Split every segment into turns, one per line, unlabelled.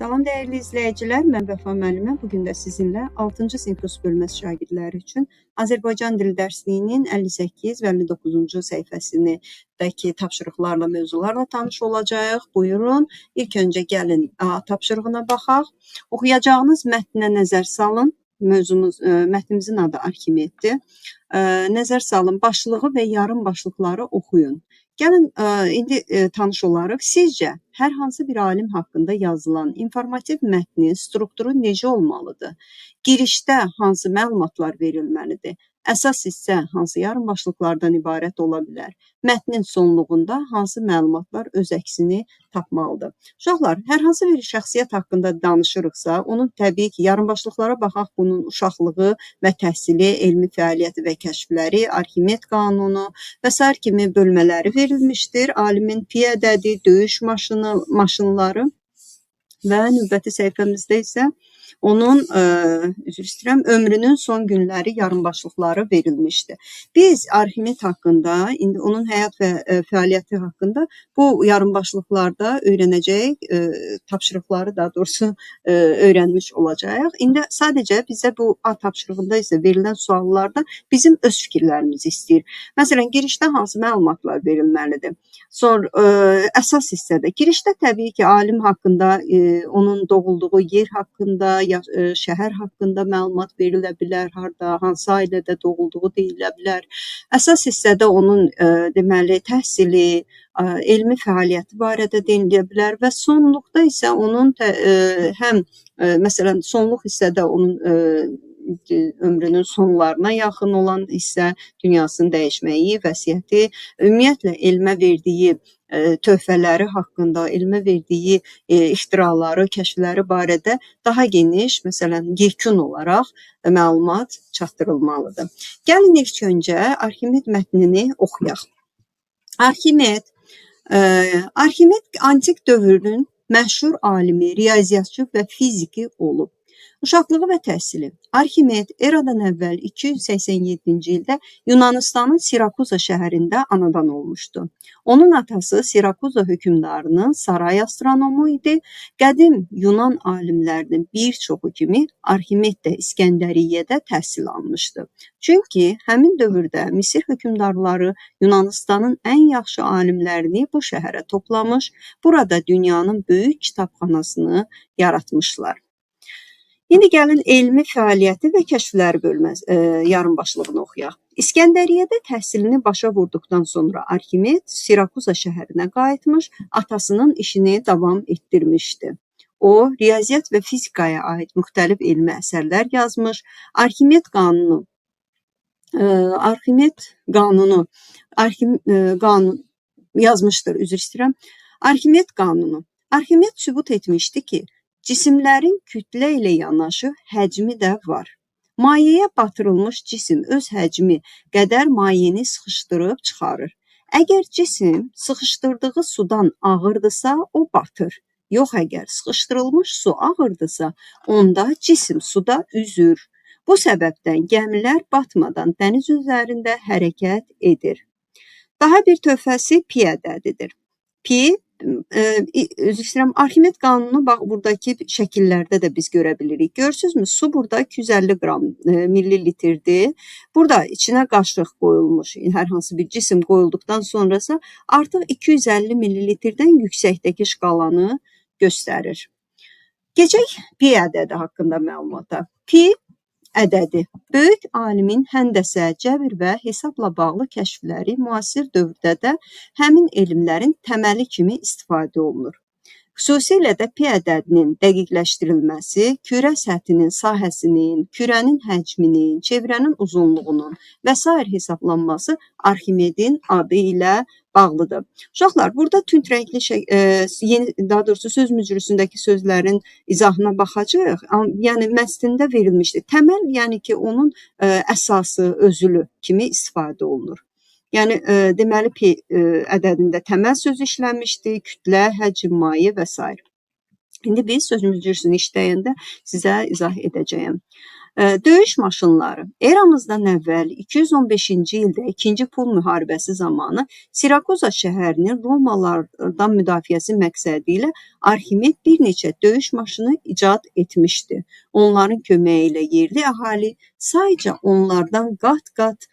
Salam dəyərli izləyicilər, mən Vəfa müəllimə. Bu gün də sizinlə 6-cı sinif rus bölməsi şagirdləri üçün Azərbaycan dili dərsliyinin 58 və 59-cu səhifəsindəki tapşırıqlarla, mövzularla tanış olacağıq. Buyurun, ilk öncə gəlin A tapşırığına baxaq. Oxuyacağınız mətnə nəzər salın. Mövzumuz, mətnimizin adı Arximeddir. Nəzər salın, başlığı və yarım başlıqları oxuyun. Gəlin indi tanış olarıq. Sizcə hər hansı bir alim haqqında yazılan informativ mətnin strukturu necə olmalıdır? Girişdə hansı məlumatlar verilməlidir? Əsas hissə hansı yarım başlıqlardan ibarət ola bilər? Mətnin sonluğunda hansı məlumatlar öz əksini tapmalıdır? Uşaqlar, hər hansı bir şəxsiyyət haqqında danışırıqsa, onun təbii ki, yarım başlıqlara baxaq, bunun uşaqlığı və təhsili, elmi fəaliyyəti və kəşfləri, Arximed qanunu və sair kimi bölmələri verilmişdir. Alimin pi ədədi, döyüş maşını, maşınları və növbəti səhifəmizdə isə onun, üzr istəyirəm, ömrünün son günləri yarımbaşlıqları verilmişdi. Biz Arximed haqqında, indi onun həyat və fəaliyyəti haqqında bu yarımbaşlıqlarda öyrənəcəyik, tapşırıqları daha doğrusu öyrənmiş olacağıq. İndi sadəcə bizə bu A tapşırığında isə verilən suallarda bizim öz fikirlərimizi istəyir. Məsələn, girişdə hansı məlumatlar verilməlidir? Sonra əsas hissədə, girişdə təbii ki, alim haqqında, onun doğulduğu yer haqqında, şəhər haqqında məlumat verilə bilər, harda, hansı ailədə doğulduğu deyilə bilər. Əsas hissədə onun deməli təhsili, elmi fəaliyyəti barədə denilə bilər və sonluqda isə onun həm məsələn sonluq hissədə onun ömrünün sonlarına yaxın olan hissə, dünyasının dəyişməyi, vəsiyyəti, ümumiyyətlə elmə verdiyi töhfələri haqqında, elmə verdiyi ixtiraları, kəşfləri barədə daha geniş, məsələn, yekun olaraq məlumat çatdırılmalıdır. Gəlin ilk öncə Arximed mətnini oxuyaq. Arximed antik dövrünün məşhur alimi, riyaziyyatçı və fiziki olub. Uşaqlığı və təhsili. Arximed eradan əvvəl 287-ci ildə Yunanıstanın Sirakuza şəhərində anadan olmuşdu. Onun atası Sirakuza hökmdarının saray astronomu idi. Qədim Yunan alimlərinin bir çoxu kimi Arximed də İskəndəriyyədə təhsil almışdı. Çünki həmin dövrdə Misir hökmdarları Yunanıstanın ən yaxşı alimlərini bu şəhərə toplamış, burada dünyanın böyük kitabxanasını yaratmışlar. İndi gəlin elmi fəaliyyəti və kəşfləri bölməsi yarım başlığını oxuyaq. İskəndəriyyədə təhsilini başa vurduqdan sonra Arximed Sirakuza şəhərinə qayıtmış, atasının işini davam etdirmişdi. O, riyaziyyat və fizikaya aid müxtəlif elmi əsərlər yazmış, Arximed qanunu yazmışdır, üzr istəyirəm. Arximed qanunu. Arximed sübut etmişdi ki, cisimlərin kütlə ilə yanaşı həcmi də var. Mayeyə batırılmış cisim öz həcmi qədər mayeni sıxışdırıb çıxarır. Əgər cisim sıxışdırdığı sudan ağırdısa, o batır. Yox, əgər sıxışdırılmış su ağırdısa, onda cisim suda üzür. Bu səbəbdən gəmilər batmadan dəniz üzərində hərəkət edir. Daha bir töhfəsi pi ədədidir. Pi, üzr istəyirəm, Arximed qanunu bax buradakı şəkillərdə də biz görə bilirik. Görürsünüzmü? Su burada 250 qram millilitrdir. Burada içinə qaşıq qoyulmuş, hər hansı bir cisim qoyulduqdan sonrası artıq 250 millilitrdən yüksəkdəki şkalanı göstərir. Keçək pi ədədi haqqında məlumata. Pi ədədi. Böyük alimin həndəsə, cəbr və hesabla bağlı kəşfləri müasir dövrdə də həmin elmlərin təməli kimi istifadə olunur. Xüsusilə də pi ədədinin dəqiqləşdirilməsi, kürə səthinin sahəsinin, kürənin həcminin, çevrənin uzunluğunun və sair hesablanması Arximedin adı ilə bağlıdır. Uşaqlar, burada tünd rəngli yeni, daha doğrusu söz mücrüsündəki sözlərin izahına baxacağıq. Yəni mətnində verilmişdir. Təməl, yəni ki, onun əsası, özülü kimi istifadə olunur. Yəni deməli pi ədədində təməl sözü işlənmişdi, kütlə, həcm, maye və sair. İndi biz söz mücrüsünü işləyəndə sizə izah edəcəyəm. Döyüş maşınları. Eramızdan əvvəl 215-ci ildə 2-ci Pun müharibəsi zamanı Sirakuza şəhərinin Romalılardan müdafiəsi məqsədi ilə Arximed bir neçə döyüş maşını icad etmişdi. Onların köməyi ilə yerli əhali sayca onlardan qat-qat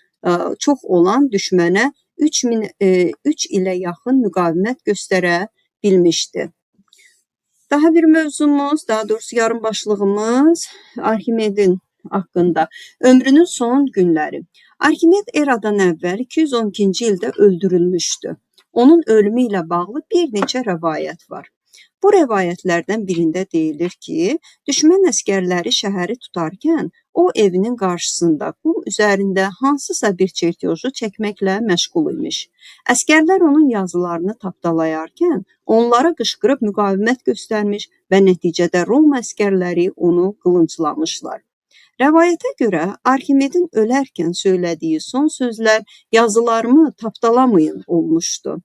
çox olan düşmənə 3 ilə yaxın müqavimət göstərə bilmişdi. Daha bir mövzumuz, daha doğrusu yarım başlığımız Arximedin haqqında. Ömrünün son günləri. Arximed eradan əvvəl 212-ci ildə öldürülmüşdü. Onun ölümü ilə bağlı bir neçə rəvayət var. Bu rəvayətlərdən birində deyilir ki, düşmən əsgərləri şəhəri tutarkən o evinin qarşısında qum üzərində hansısa bir çertyoju çəkməklə məşğul imiş. Əsgərlər onun yazılarını tapdalayarkən onlara qışqırıb müqavimət göstərmiş və nəticədə Roma əsgərləri onu qılınclamışlar. Rəvayətə görə Arximedin ölərkən söylədiyi son sözlər yazılarımı tapdalamayın olmuşdu.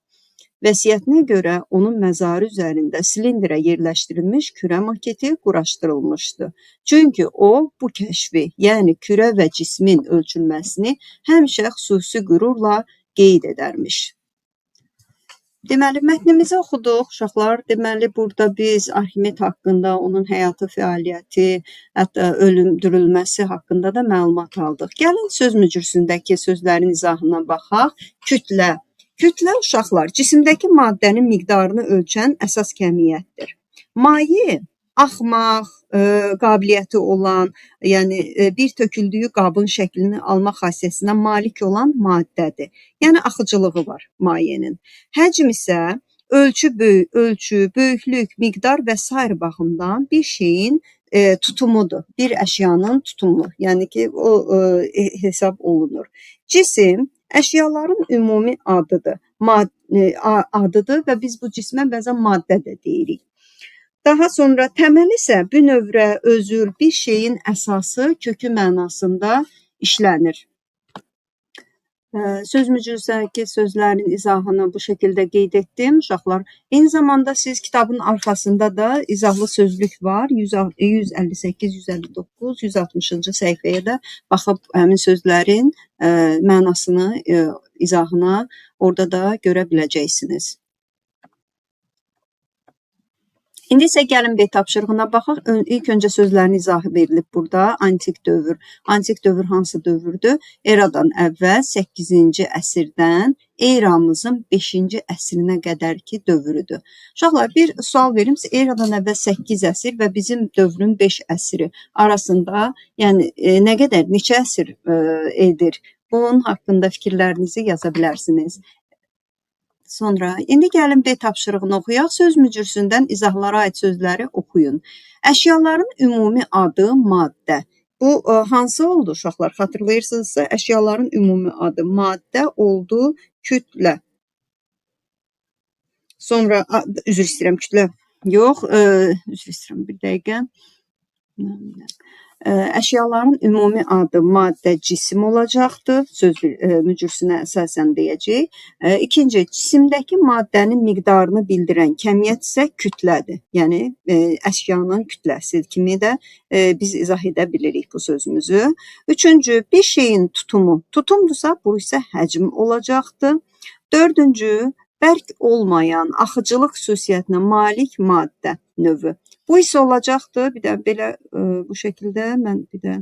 Vəsiyyətinə görə onun məzarı üzərində silindrə yerləşdirilmiş kürə maketi quraşdırılmışdı. Çünki o bu kəşfi, yəni kürə və cismin ölçülməsini həmişə xüsusi qürurla qeyd edərmiş. Deməli, mətnimizi oxuduq, uşaqlar. Deməli, burada biz Arximed haqqında, onun həyatı, fəaliyyəti, hətta öldürülməsi haqqında da məlumat aldıq. Gəlin söz mücrüsündəki sözlərin izahına baxaq. Kütlə. Kütlə, uşaqlar, cisimdəki maddənin miqdarını ölçən əsas kəmiyyətdir. Maye, axmaq qabiliyyəti olan, yəni bir töküldüyü qabın şəklini alma xassəsinə malik olan maddədir. Yəni axıcılığı var mayenin. Həcm isə ölçü, böyüklük, miqdar və sair baxımdan bir şeyin tutumudur. Bir əşyanın tutumu, yəni ki, o hesab olunur. Cisim əşyaların ümumi adıdır. Adıdır və biz bu cismə bəzən maddə də deyirik. Daha sonra təməl isə bünövrə, özül, bir şeyin əsası, kökü mənasında işlənir. Söz mücrüsündəki sözlərin izahını bu şəkildə qeyd etdim, uşaqlar. Eyni zamanda siz kitabın arxasında da izahlı sözlük var. 158, 159, 160-cı səhifəyə də baxıb həmin sözlərin mənasını, izahına orada da görə biləcəksiniz. İndi isə gəlin B tapşırığına baxaq. İlk öncə sözlərin izahı verilib burada. Antik dövr. Antik dövr hansı dövrdür? Eradan əvvəl 8-ci əsrdən eramızın 5-ci əsrinə qədərki dövrüdür. Uşaqlar, bir sual verim sizə. Eradan əvvəl 8 əsr və bizim dövrün 5 əsri arasında, yəni nə qədər, neçə əsr edir? Bunun haqqında fikirlərinizi yaza bilərsiniz. Sonra indi gəlin B tapşırığını oxuyaq. Söz mücrüsündən izahlara aid sözləri oxuyun. Əşyaların ümumi adı maddə. Bu hansı oldu uşaqlar? Xatırlayırsınızsa, əşyaların ümumi adı maddə oldu, kütlə. Sonra üzr istəyirəm, kütlə yox, üzr istəyirəm bir dəqiqə. Əşyaların ümumi adı maddə, cisim olacaqdır. Söz mücrüsünə əsasən deyəcəyik. İkinci, cisimdəki maddənin miqdarını bildirən kəmiyyət isə kütlədir. Yəni əşyanın kütləsi kimi də biz izah edə bilirik bu sözümüzü. Üçüncü, bir şeyin tutumu. Tutumdursa, bu isə həcm olacaqdır. Dördüncü, bərk olmayan, axıcılıq xüsusiyyətinə malik maddə növü. Bu isə olacaqdır. Bir də belə bu şəkildə mən bir də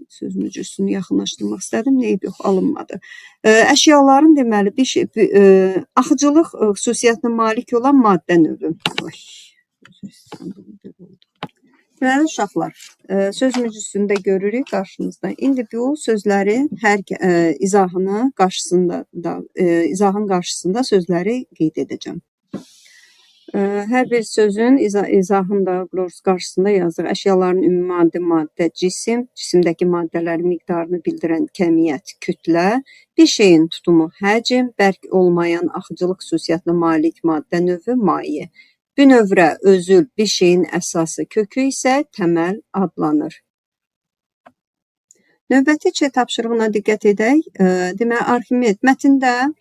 söz mücrüsünü yaxınlaşdırmaq istədim. Neyib yox, alınmadı. Əşyaların deməli bir şey axıcılıq xüsusiyyətinə malik olan maddə növü. Oy, deməli uşaqlar, söz mücrüsündə görürük qarşımızda. İndi bu sözlərin hər izahını qarşısında da izahın qarşısında sözləri qeyd edəcəm. Hər bir sözün izahını da qarşısında yazdıq. Əşyaların ümumi adı maddə, cisim, cisimdəki maddələrin miqdarını bildirən kəmiyyət, kütlə, bir şeyin tutumu, həcm, bərk olmayan axıcılıq xüsusiyyətinə malik maddə növü, maye. Bünövrə, özül, bir şeyin əsası, kökü isə təməl adlanır. Növbəti C tapşırığına diqqət edək. Deməli, Arximed mətndə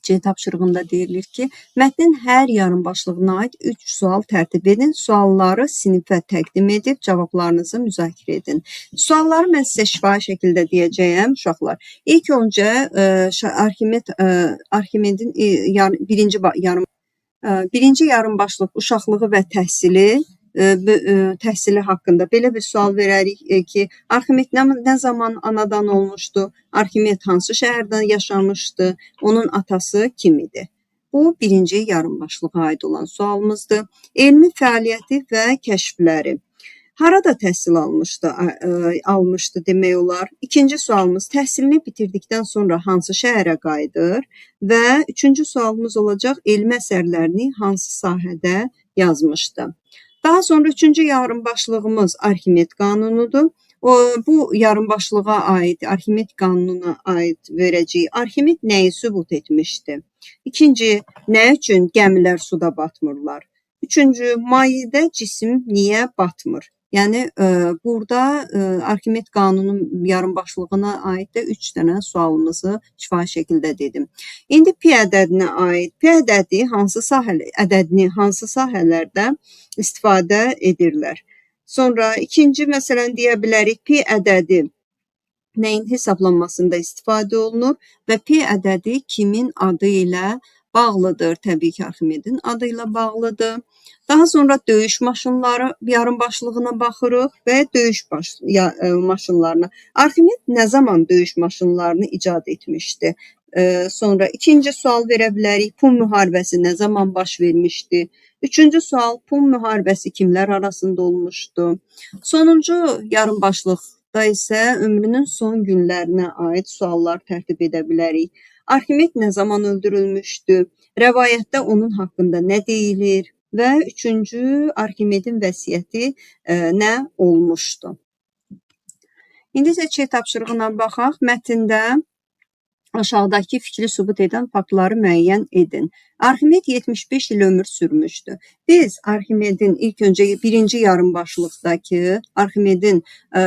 C tapşırığında deyilir ki, mətnin hər yarımbaşlığına aid 3 sual tərtib edin. Sualları sinifə təqdim edib cavablarınızı müzakirə edin. Sualları mən sizə şifahi şəkildə deyəcəyəm, uşaqlar. İlk öncə Arximedin birinci yarımbaşlıq uşaqlığı və təhsili təhsili haqqında belə bir sual verərik ki, Arximed nə zaman anadan olmuşdu? Arximed hansı şəhərdə yaşamışdı? Onun atası kim idi? Bu, birinci yarımbaşlığa aid olan sualımızdır. Elmi fəaliyyəti və kəşfləri. Harada təhsil almışdı demək olar? İkinci sualımız, təhsilini bitirdikdən sonra hansı şəhərə qayıdır? Və üçüncü sualımız olacaq, elmi əsərlərini hansı sahədə yazmışdı? Daha sonra üçüncü yarımbaşlığımız Arximed qanunudur. Bu yarımbaşlığa aid, Arximed qanununa aid verəcəyik. Arximed nəyi sübut etmişdi? İkinci, nə üçün gəmilər suda batmırlar? Üçüncü, mayedə cisim niyə batmır? Yəni, burada Arximed qanunun yarımbaşlığına aid də 3 dənə sualımızı şifahi şəkildə dedim. İndi pi ədədinə aid. Pi ədədi hansı ədədini hansı sahələrdə istifadə edirlər? Sonra ikinci məsələn deyə bilərik, pi ədədi nəyin hesablanmasında istifadə olunur və pi ədədi kimin adı ilə bağlıdır? Təbii ki, Arximedin adı ilə bağlıdır. Daha sonra döyüş maşınları yarımbaşlığına baxırıq və döyüş maşınlarına. Arximed nə zaman döyüş maşınlarını icad etmişdi? Sonra ikinci sual verə bilərik. Pun müharibəsi nə zaman baş vermişdi? Üçüncü sual, Pun müharibəsi kimlər arasında olmuşdu? Sonuncu yarımbaşlıqda isə ömrünün son günlərinə aid suallar tərtib edə bilərik. Arximed nə zaman öldürülmüşdü? Rəvayətdə onun haqqında nə deyilir? Və üçüncü, Arximedin vəsiyyəti nə olmuşdu? İndi isə C tapşırığına baxaq. Mətndə aşağıdakı fikri sübut edən faktları müəyyən edin. Arximed 75 il ömür sürmüşdü. Biz Arximedin ilk öncə birinci yarımbaşlıqdakı Arximedin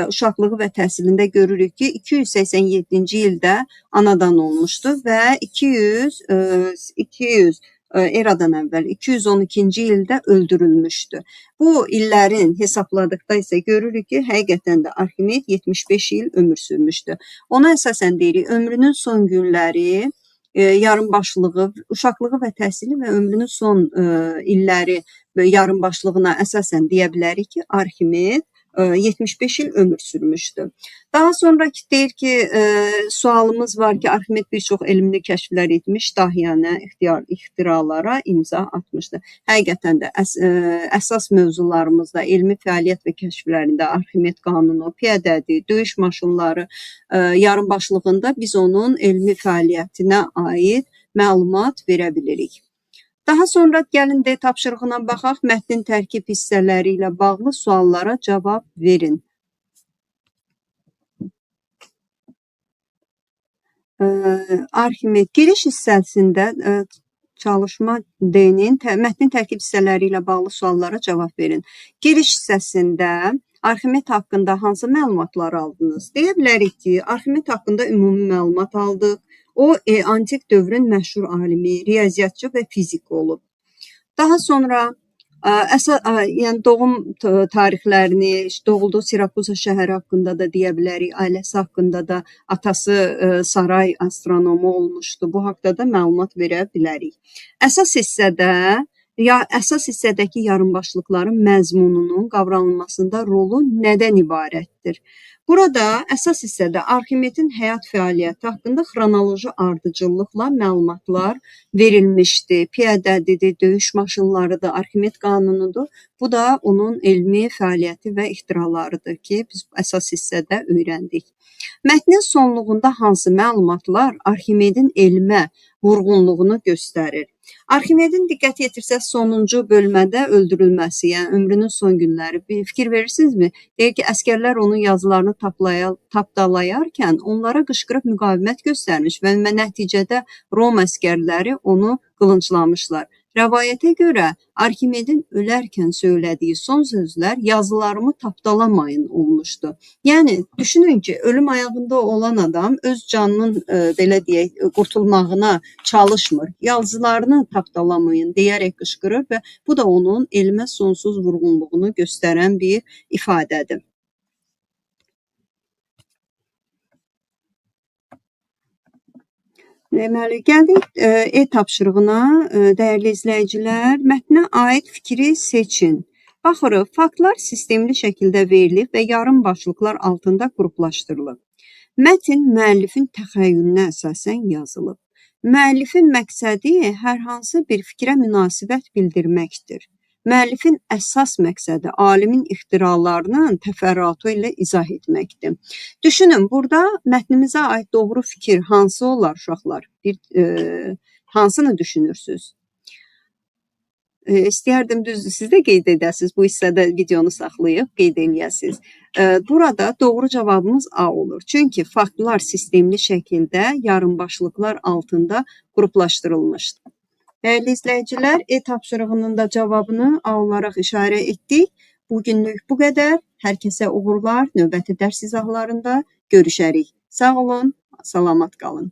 uşaqlığı və təhsilində görürük ki, 287-ci ildə anadan olmuşdu və 200 eradan əvvəl 212-ci ildə öldürülmüşdü. Bu illərin hesabladıqda isə görürük ki, həqiqətən də Arximed 75 il ömür sürmüşdü. Ona əsasən deyirik, ömrünün son günləri, yarımbaşlığı, uşaqlığı və təhsili və ömrünün son illəri yarımbaşlığına əsasən deyə bilərik ki, Arximed 75 il ömür sürmüşdü. Daha sonraki deyir ki, sualımız var ki, Arximed bir çox elmli kəşflər etmiş, dahiyanə ixtiralara imza atmışdı. Həqiqətən də əsas mövzularımızda elmi fəaliyyət və kəşflərində Arximed qanunu, pi ədədi, döyüş maşınları yarımbaşlığında biz onun elmi fəaliyyətinə aid məlumat verə bilirik. Daha sonra gəlin D tapşırığına baxaq. Mətnin tərkib hissələri ilə bağlı suallara cavab verin. Arximed giriş hissəsində çalışma D-nin mətnin tərkib hissələri ilə bağlı suallara cavab verin. Giriş hissəsində Arximed haqqında hansı məlumatları aldınız? Deyə bilərik ki, Arximed haqqında ümumi məlumat aldıq. O, antik dövrün məşhur alimi, riyaziyyatçı və fizik olub. Daha sonra yəni doğum tarixlərini, doğulduğu Sirakuza şəhəri haqqında da deyə bilərik, ailəsi haqqında da, atası saray astronomu olmuşdu. Bu haqda da məlumat verə bilərik. Əsas hissədə əsas hissədəki yarımbaşlıqların məzmununun qavranılmasında rolu nədən ibarətdir? Burada əsas hissədə Arximedin həyat fəaliyyəti haqqında xronoloji ardıcıllıqla məlumatlar verilmişdi. Pi ədədidir, döyüş maşınlarıdır, Arximed qanunudur. Bu da onun elmi fəaliyyəti və ixtiralarıdır ki, biz əsas hissədə öyrəndik. Mətnin sonluğunda hansı məlumatlar Arximedin elmə vurğunluğunu göstərir? Arximedin diqqət yetirsək sonuncu bölmədə öldürülməsi, yəni ömrünün son günləri. Bir fikir verirsinizmi? Deyir ki, əsgərlər onun yazılarını tapdalayarkən onlara qışqırıb müqavimət göstərmiş və nəticədə Roma əsgərləri onu qılınclamışlar. Rəvayətə görə Arximedin ölərkən söylədiyi son sözlər yazılarımı tapdalamayın olmuşdu. Yəni düşünün ki, ölüm ayağında olan adam öz canının belə deyək, qurtulmağına çalışmır. Yazılarını tapdalamayın deyərək qışqırır və bu da onun elmə sonsuz vurğunluğunu göstərən bir ifadədir. Deməli, gəldik E tapşırığına, dəyərli izləyicilər. Mətnə aid fikri seçin. Baxırıq, faktlar sistemli şəkildə verilib və yarım başlıqlar altında qruplaşdırılıb. Mətn müəllifin təxəyyülünə əsasən yazılıb. Müəllifin məqsədi hər hansı bir fikrə münasibət bildirməkdir. Müəllifin əsas məqsədi alimin ixtiralarının təfərrüatı ilə izah etməkdir. Düşünün, burada mətnimizə aid doğru fikir hansı olar uşaqlar? Hansını düşünürsünüz? İstəyərdim düzdür, siz də qeyd edəsiniz, bu hissədə videonu saxlayıb qeyd eləyəsiniz. Burada doğru cavabımız A olur. Çünki faktlar sistemli şəkildə yarımbaşlıqlar altında qruplaşdırılmışdır. Dəyərli izləyicilər, E tapşırığının da cavabını A olaraq işarə etdik. Bugünlük bu qədər. Hər kəsə uğurlar. Növbəti dərs izahlarında görüşərik. Sağ olun, salamat qalın.